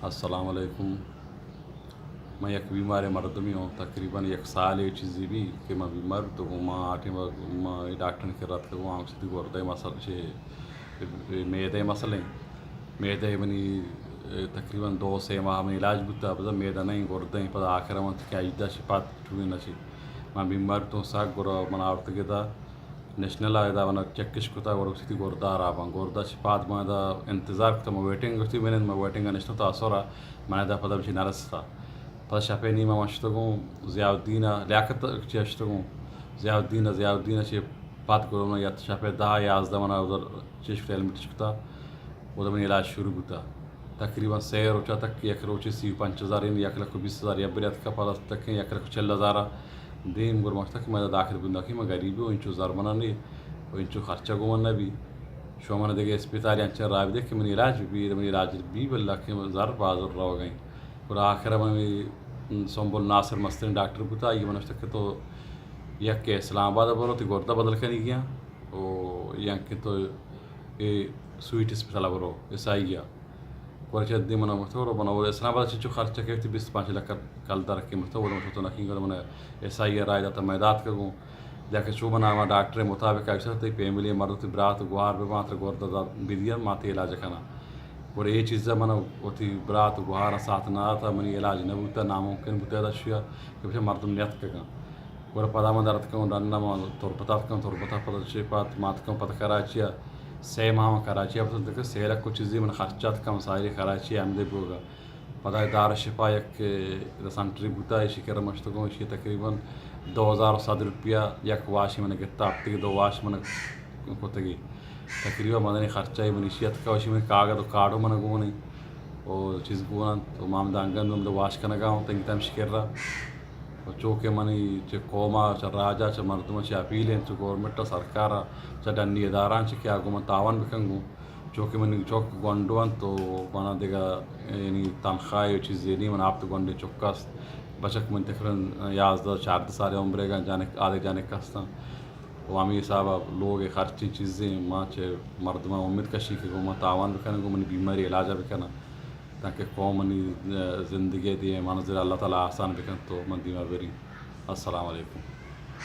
السلام علیکم۔ من یک بیماریں مردمے اوں، تقریباً یک سالے چیزے بی کہ من بیمار بوتگوں۔ من آ ٹائم ءَ من اے ڈاکٹر ءِ کرا اتکگوں، آ گوشتی گردہ ءِ مسئلہ چے، اے معدہ ءِ مسئلہ ایں۔ معدہ ءَ منی، اے، تقریباً دو سے ماہ منی علاج بوتا، بزاں معدہ نہ ایں، گردہ ایں۔ پدا آخر ءَ من کہ ہژدہ شپات ٹوین نشی۔ من بیمار بوتوں سک، گڑا من آورتگ ادا نیشنل ءَ، ادا من چیک اش کتا، گڑا گوشتی گردہ ہراب ایں۔ گردہ چہ پاد من ادا انتظار کتا، من ویٹنگ گوشتی، من، من ویٹنگ ءَ نشتوں تا سر ءَ، من ادا پدا بچی نرستا۔ پدا شپ ءِ نیم ءَ من شتگوں ضیاء الدین ءَ، لیاقت چہ شتگوں ضیاء الدین ءَ، ضیاء الدین ءَ چہ پد گڑا من یت شپ ءِ دہ یازدہ من ادا چیش کتا، ایڈمٹ اش کتا۔ اودا منی علاج شروع بوتا۔ تقریباً سے روچا تک یک روچے سی و پنچ ہزار، یعنی یک لکھ و بیست ہزار یک برے اتکا، پدا تک یک لکھ و چل ہزار دیم۔ گڑا من گوشتا کہ من ادا داخل بنداں کہ من غریبے اوں، انچو زر منا نے و انچو خرچہ گوں من نہ بی۔ شما من دگہ اسپتالے انچیں راہ بدے کہ منی علاج بی، منی علاج بی، بلے کہ زر باز روگ ءَ ایں۔ گڑا آخر ءَ من سنبل ناصر مستریں ڈاکٹر بوتا، آئی ءَ من گوشتا کہ تو یک اسلام آباد ءَ برو، تئی گردہ بدل کنگی ایں، و یا کہ تو اے سویٹ اسپتال ءَ برو، ایس آئی ءَ۔ گڑا چہ دی من گوشت، گڑا من اسلام آباد ءَ چنچو خرچہ کپت؟ بیست پنچ لکھ کلدار کہ من گوشت، گڑا من گوشت تو نکیں، گڑا من ایس آئی ءَ رائے داتا، من داتکگوں۔ دیا کہ چو من ہما ڈاکٹر ءِ مطابق ءَ گوشت، تئی فیملی ءِ مردم، تئی برات گوہار بہ باں، ترا گردہ دات بدیاں، ما تئی علاج کناں۔ گڑا اے چیز ءَ من وتی برات گوہاراں ساتھ نہ داتا، منی علاج نہ بوتا، ناممکن بوتا ادا شیا کہ بچار مردم نیاتکگاں۔ گڑا پدا من در اتکوں ڈن ءَ، من تربت ءَ اتکوں، تربت ءَ پدا چہ پد من اتکوں پدا کراچی ءَ، سے ماہ من کراچی ءَ بوتوں، دگہ سے لکھ و چیزے من خرچ ات کم ساری کراچی ءَ ہمدے بوگ ءَ۔ پدا دار شفا یک، اے، سنٹرے بوتا، ایشی کرا من شتگوں، ایشی تقریباً دو ہزار و صد روپیہ یک واش من گتا، ہفتگی دو واش من کتگی۔ تقریباً مزنیں خرچہ من ایشی اتکا، ایشی من کاغذ و کارڈ من گون ایں و چیز گون انت و ما ہمدا انگن ہمدا واش کنگا اوں، تنگی تم ایشی کرا۔ و چو کہ منی چہ قوم ءَ، چہ راج ءَ، چہ مردم ءَ چہ اپیل انت، چہ گورنمنٹ ءَ، سرکار ءَ، چہ ڈنی ادارہاں چہ کہ آ گوں من تعاون بکن گوں۔ چو کہ منی چک گونڈو انت و منا دگہ یعنی تنخواہ و چیزے نی، من ہپت گونڈیں چک است۔ بچک من تقریباً یازدہ چاردہ سال عمرے گا، جانک، آدگہ جانک ہستاں۔ و ہمے حساب ءَ لوگ ءِ خرچیں چیزیں، ما چہ مردماں امید کشی کہ گوں ما تعاون بکناں، گوں منی بیماری علاج ءَ بکناں، تانکہ قوم منی، اے، زندگی ءِ دیما منزل اللہ تعالیٰ آسان بکنت و من دیما بریں۔ السلام علیکم۔